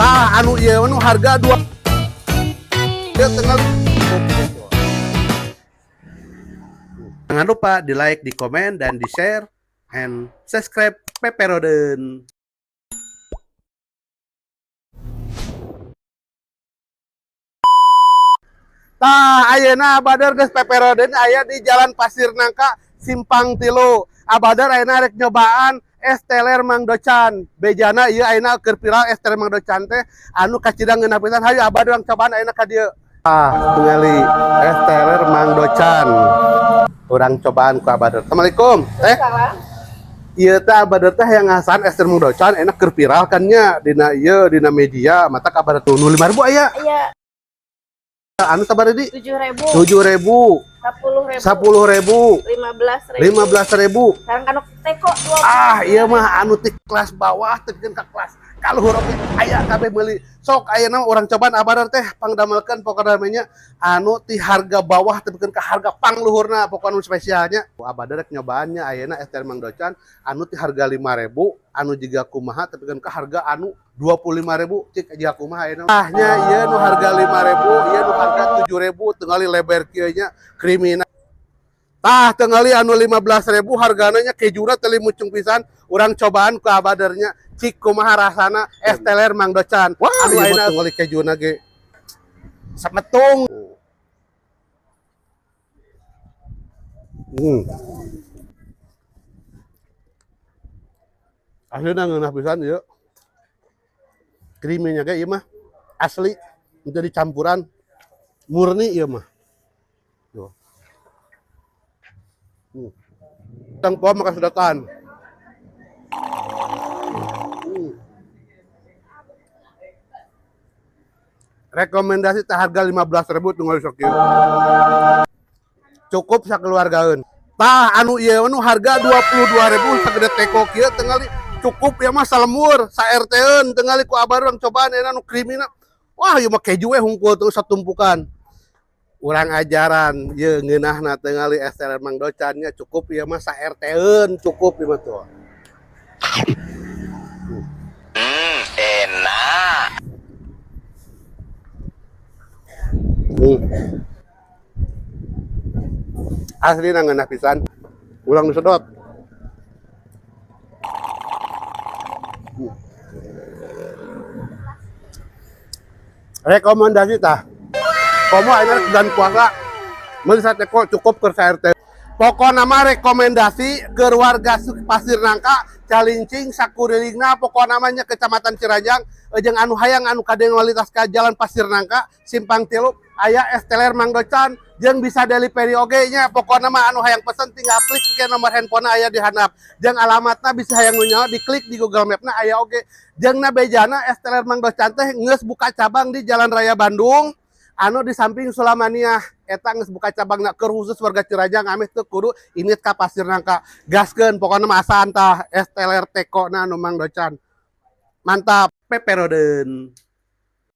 Tah anu ieu nu harga 2 ieu tengah. Jangan lupa di like, di komen, dan di share, and subscribe Peperoden. Tah, ayeuna Abadar geus Peperoden aya di Jalan Pasir Nangka, Simpang Tilu. Abadar ayeuna rek nyobaan es teler Mang Docan. Bejana ieu ayeuna keur viral es teler Mang Docan teh anu kacida ngeunah pisan. Hayu Abadar urang cobaan ayeuna ka dieu. Ah, tingali es teler Mang Docan. Urang cobaan ku Abadar. Assalamualaikum. Teh. Ieu teh Abadar teh yang ngasaan es teler Mang Docan enak keur viral kan nya dina ieu dina media mata kabar tuh nu 5000 aya. Iya, Anu sabar di 7.000, 7.000, 10.000, 10.000, 15.000. 15.000. Sekarang kan teko 20. Ah, iya mah anu ti kelas bawah tepikeun ka kelas kaluhur oge aya kabeh meuli. Sok ayeuna urang cobaan Abadar teh pangdamelkeun pokona nya anu ti harga bawah tepikeun ka harga pangluhurna pokona nu spesialnya. Abadar rek nyobaannya ayeuna es teh Mang Docan anu ti harga 5.000 anu jiga kumaha tepikeun ka harga anu 25.000 cik jiga kumaha ayeuna. Ah nya ieu nu harga 5.000, ieu nu harga 7.000 tingali leber kieu nya krimina. Tah tingali anu 15.000 hargana nya kejuna teli mucung pisan urang cobaan ku Abadarnya cik kumaha rasana es teler Mang Docan. Wah, anu ieu mah ayeuna tingali kejuna ge sametung. Akhirnya ngeunah pisan ieu. Kriminya ge ieu mah asli menjadi campuran murni ieu mah. Tuh. Tang poa makan sedotan. Rekomendasi teh harga 15.000 tunggal sok ieu. Cukup sakeluargaeun. Tah anu ieu nu harga 22.000 sagede teko kieu tingali cukup ya mah salemur sa RT-eun tingali ku Abah urang cobaan ayeuna nu krimina. Wah ieu mah keju we hungkul terus satumpukan. Urang ajaran ye ngeunahna tingali es teler Mang Docan nya cukup ieu mah sa RT-eun cukup ieu mah tuh. Enak. Asli ngeunah pisan. Ulang disedot. Rekomendasi tah. Komo ayeuna bulan puasa meuli sateko cukup keur sa RT. Pokona mah rekomendasi keur warga Pasir Nangka, Calincing, sakurilingna pokona mah nya Kecamatan Ciranjang jeung anu hayang anu kadeng kualitas ka Jalan Pasir Nangka, Simpang Tilu aya es teler Mang Docan jeung bisa delivery oge nya pokona mah anu hayang pesen tinggal klik ke nomor handphone aya di handap jeung alamatna bisa hayang nu nyaho diklik di Google Mapna aya oge jeung na bejana es teler Mang Docan teh geus buka cabang di Jalan Raya Bandung anu di samping Sulamania eta geus buka cabangna keur khusus warga Ciranjang ameh teu kudu init ka Pasir Nangka gaskeun pokona mah asaan tah es teler tekona anu Mang Docan mantap Peperoden.